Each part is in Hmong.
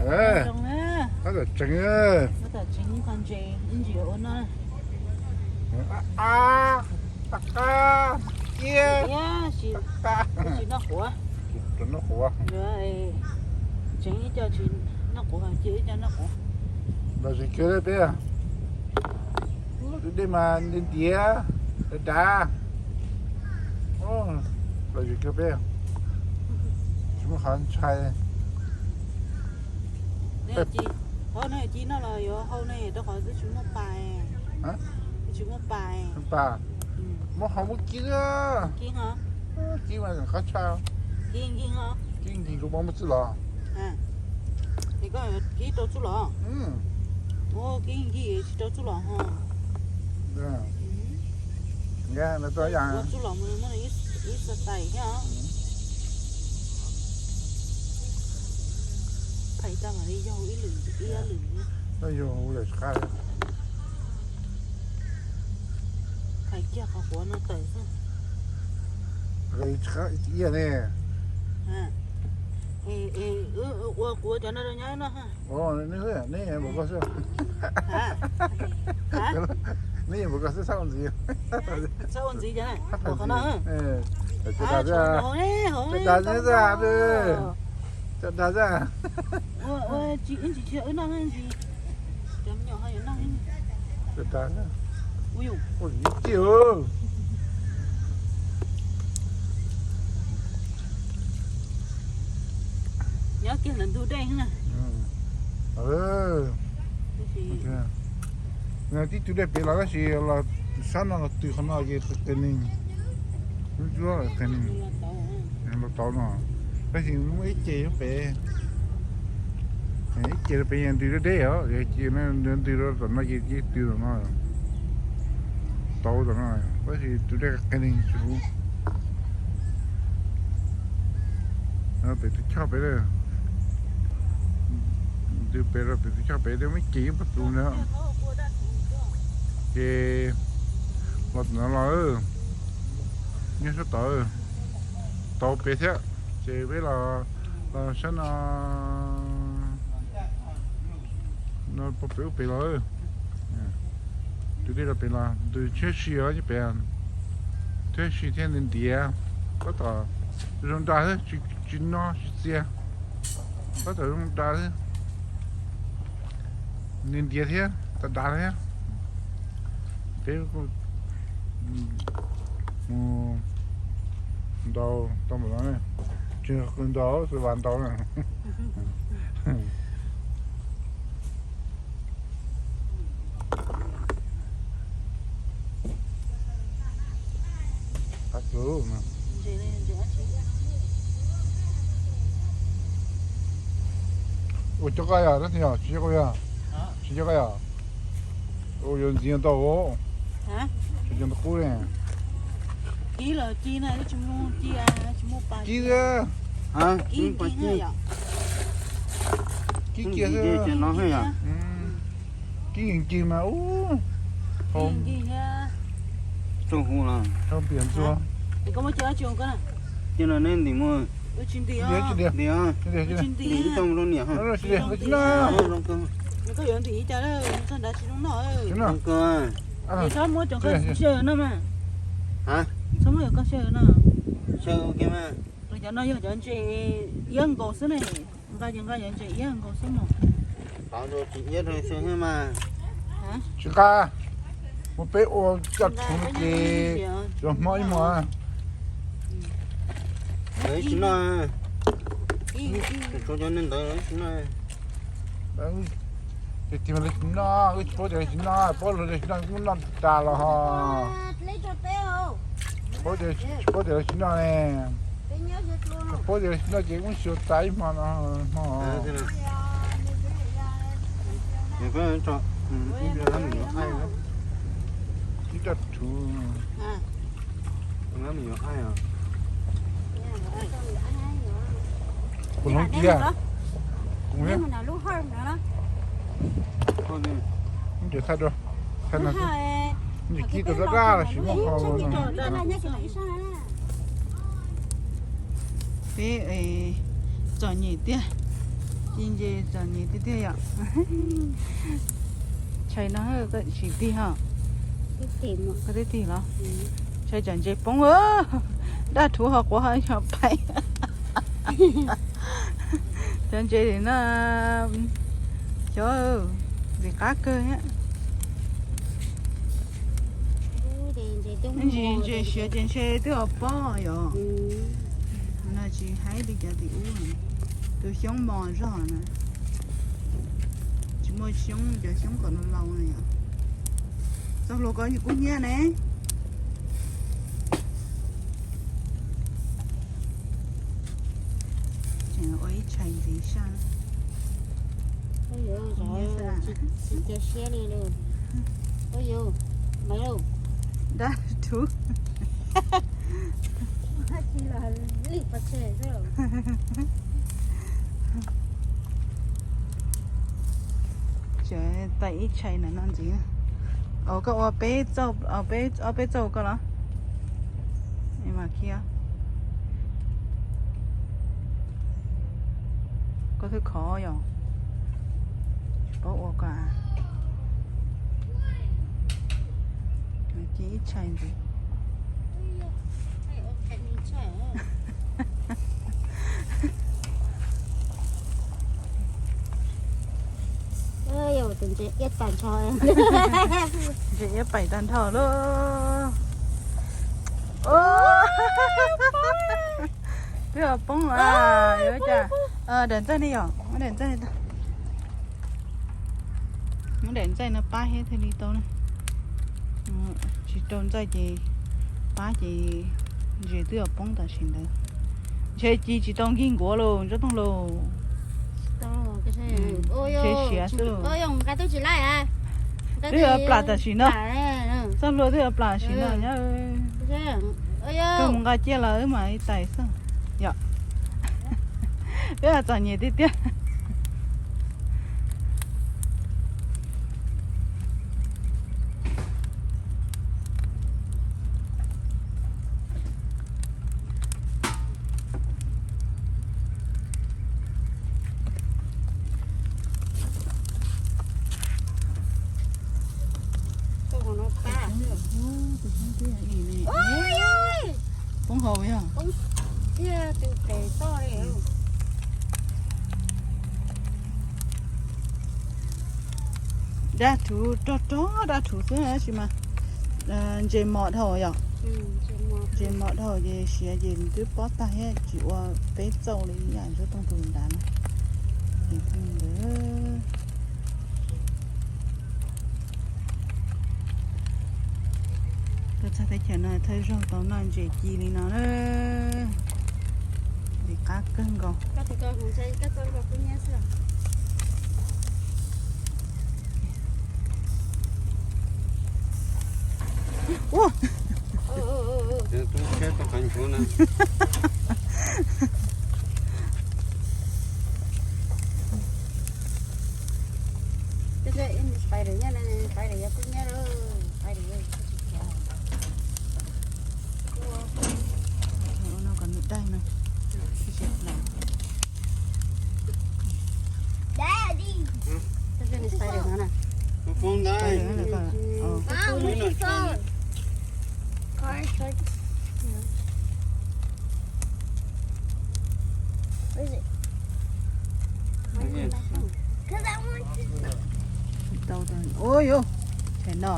Zoo na. Tab tom tseev, tab tom tseev qhov ntses ib ntsis ua no. A, a, a, a, cia. Tsis noj quav. Tseev ib co tsis noj quav, cia ib co noj quav. Los zis kiag peb. Tus dej mas ntiav ntiav, dav dav. Los zis kiag peb. Tsis muaj qhov ntshai. Qhov no ci noj los yuav hau ne, rau qhov twb tsis muaj pas. Twb tsis muaj pas. Pas. Muab hau muab kib. Kib, kib mas qab tshaj. Kib nkig, kib nkig kuv muab txuj lom. Kib rau txuj lom. Ua kib nkig tsis rau txuj lom ho. Ua txuj lom mus muab ib xas tais thiab. Phais tag mam li yaug ib lwm ib lwm. Phais kiag qhov quav no tawm xwb. Ua kuv cov no rau nyob no. Neb npaum ko xwb. Neb npaum ko xwb, txhob ua ntxiv. Txhob ua ntxiv cov na. Cov dag xwb. Cov dag xwb. Ua ntsis wb noj ntsis. Cov me nyuam ho yuav noj. Cov dag. Ua ntxiv. Nyob kiag ntawm ntug dej na. Tib tug dej pem los tab sis los sab no los tws qhov no ces qias neeg. Lub ntsuab qias neeg. Los tau no, tab sis muaj ib ce nyob pem. Ib ce pem yog ntws deb deb os, yog cia ntws rau tom no ces tws tom no. Tau tom no, tab sis tus dej qias neeg tsis huv. Pem tus choj pem, ntws pem rau pem tus choj pem, muaj ib ce nyob pem tus ntawd. Ces los tom no los, nyob sab tod, tau pem thiab. Ces peb los sab no, no pem ub pem los. Tus dej los pem los ntws thiab si os, nyob pem thiab si thiab ntiav ntiav. Tab tom zoo da xwb, tsis no tsis txias. Tab tom zoo da xwb. Ntiav ntiav thiab, dav dav thiab. Peb mus ntaus tau npaum no, tsis ntaus xwb vas ntaus na. Ua cov qab yog, tsis cov qab yog, tsis cov qab yog. Ua yuav ntxiv tau, tsis cov ntawd qub ne. Kib los ci na, tsis muaj ci, tsis muaj pas ci. Kib, kib kiag xwb. Kib yeej ci mas ub. Txooj hu los tau piam ntxuag. Cia no neb ntim mus. Ntim, ntim, ntim ib txooj rau niam. Tsis noj. Txhob muab cov ko xyaw no mas. Txhob muab cov ko xyaw no. Xyaw ua ke mas. Cov no yog cov ntses iab nkaus xwb ne. Nqa ces nqa cov ntses iab nkaus xwb mog. Tsis nqa, muab peb ua coj rhuv ces cov hmob ib hmos. Tsis noj. Tsuav cov neeg ntawd tsis noj. Ces tig mas lawv tsis noj, wb tsis paub tias lawv tsis noj, paub lawv tsis noj kuj noj tas los ho. Paub tias, tsis paub tias lawv tsis noj ne. Paub tias lawv tsis noj ces wb xyuas tas ib hmo no hmo. Ib co rhuv. Kuv hloov kiag. Kuv, thaij dua, thaij no, ntsis kib rau dab dab los sis muaj qhov no. Peb txom nyem tiag. Ci ntses txom nyem tiag tiag yom. Tshais no tsis tig ho. Koj twb tig los? Tshais tsam ntses poob, daj rhuv ho quav ho yog pais. Cov ntses no, cov ntses qab kawg thiab. Ntses, ntses siav ces ntshe twb ho pob yom. No tsis haib li cov tim ub, tus xyoob mos zog na. Tsis muaj xyoob, cov xyoob kom no laus na yom. Txoj hlua ko kub hnyiab ne. Tseem ua ib tshais ntxiv saj. Tsis cia siab li lauj. Ua yus, me lauj. Dab rhuv. Tseem tais ib tshais na no ntxiv. Koj ua peb txauj, ob peb txauj koj los? Koj twb khov yom. Paub ua koj. Ci ib tshais ntxiv. Ntses iab pais tag nrho lauj. Twb poob a, yuav cas. Daim ntxaij ne yom, muab daim ntxaij, muab daim ntxaij no pab thiab thiaj li tau na. Tsis rau ntxaij ces pab ces ntses twb poob tam sim ntawd. Ntshe ci tsis tau nkig nkuav lauj Ntsuab Tooj lauj. Ntshe siav xwb lauj. Twb yuav plam tam sim no. Txoj hlua twb yuav plam tam sim no nyob. Kawg mus nqa ciaj los wb mam li tais xwb yom. Wb txom nyem tiag tiag. Poob hauv yog. Dab rhuv rog rog dab rhuv xwb tab sis mas ntses mos dhau yom. Ntses mos dhau ces siav ces twb pob tag thiab tsis ua peb txauj li yam Ntsuab Tooj tus nrad na. Ces pheej ntawd. Tuaj txog teb chaws no thawj zaug tau noj ntses ci li no na. Ntses qab kawg nkaus. Ua yus, tshais no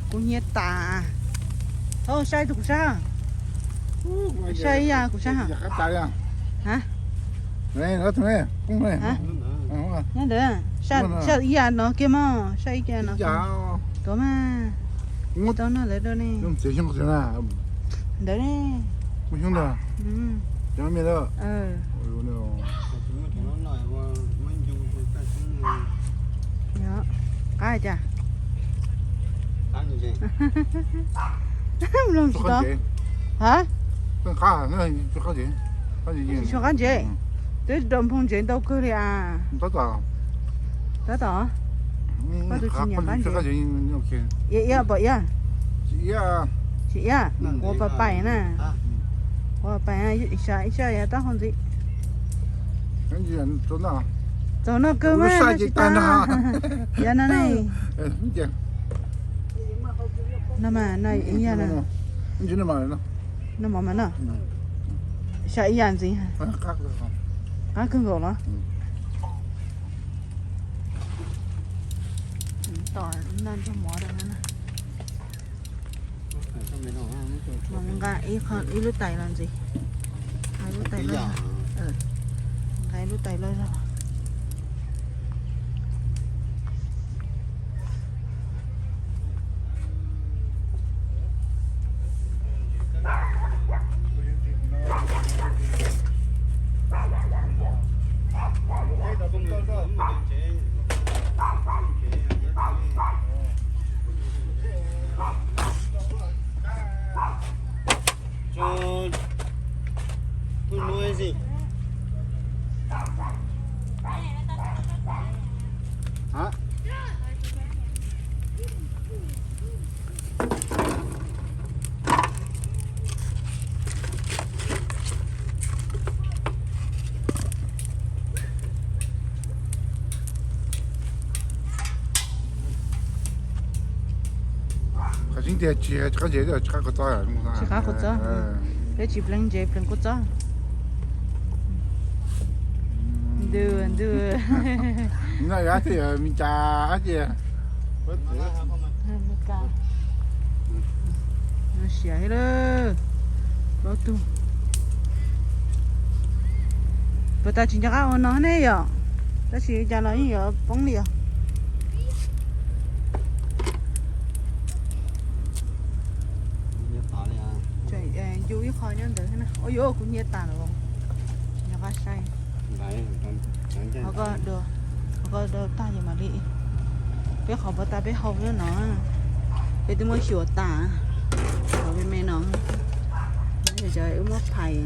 kuv hnyiab tas. Thaub saib tus kuv sab. Saib ib yam kuv sab. Nyob ntawd, saib ib yam no kiag mog, saib ib yam no. Tuav mas. Tsis tau noj lawv rau ne. Ntawd ne. Qab cas? Mloog tsis tau. Ha? Tsis tshua qab ntsev. Twb rau nphoo ntsev ntau kawg li as. Tab tom. Koj tus tsis nyiam qab ntsev. Iab iab pom iab? Tsis iab. Quav pais pais na. Quav pais pais, ib sab yav taub hau ntxiv. Txaus noj kawg mas, tsis tau. Yog no ne. No mas no ib yam no. Noj mov mas no. Xyaw ib yam ntxiv. Qab kawg nkaus los. Tom noj ntsej mov rau no. Nqa ib lub tais los ntxiv. Nqa ib lub tais los zog. Qhov tseeb tiag tsis qab ntses, tsis qab kua txob. Tsis qab kua txob. Peb tsis pleev ntses pleev kua txob. Ntws ntws. Noj ab tias me cas ab tias. Siam thiab lawm. Plaub tug. Puas tas tsis nco qab ua no ne yom? Tab sis cas los yeej yuav poob li os. Yus ib qho nyob ntawd na. Ua yuav kuv hnyiab tas lawm. Nco qab saib. Qhov ko do tag yus mam li. Peb qhov puas tas peb hau nyob no. Peb twb muab xyuas tas. Qhov me me no. Cov wb muab phais.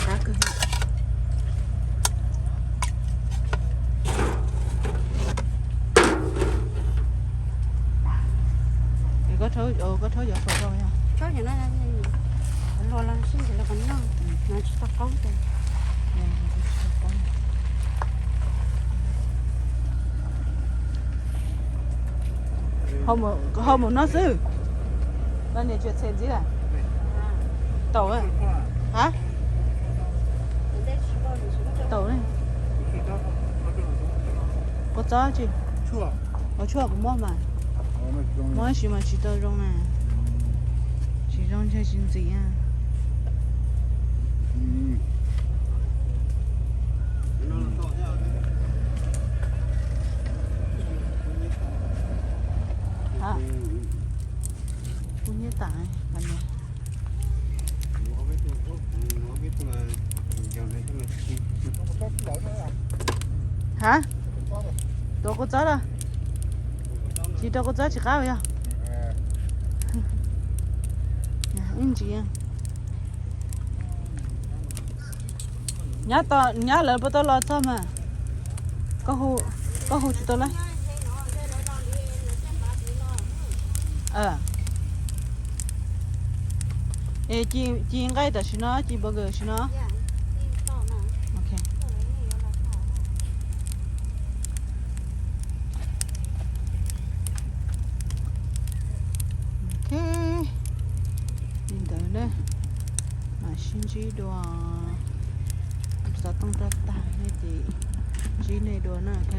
Qab kawg. Koj rhaub cov faus rau yog. Luag los sib ntsib los kom noj, no tsis tau qaub tas. Hau mus no xwb. Los niam tsuas txhem ntxiv lawm. Tau, a? Tau. Kua txob tsis? Ua tshuaj kuv muab mas. Muab ib si mas tsis tau zoo na. Tsis zoo ntshe tsis ntxiv. Kuv nyiam tas. Ha? Tuav kua txob los? Tsis rau kua txob tsis qab yog? Ib ntsis. Nyab, nyab lawv puas tau los txog mas? Koj hu tsis tau lawm. Es ci nqaij tam sim no, ci burger tam sim no. Ok, li ntawd na, mam sib ntsib dua. Xov tooj rau tag ne ces ntsib nej dua na, ok.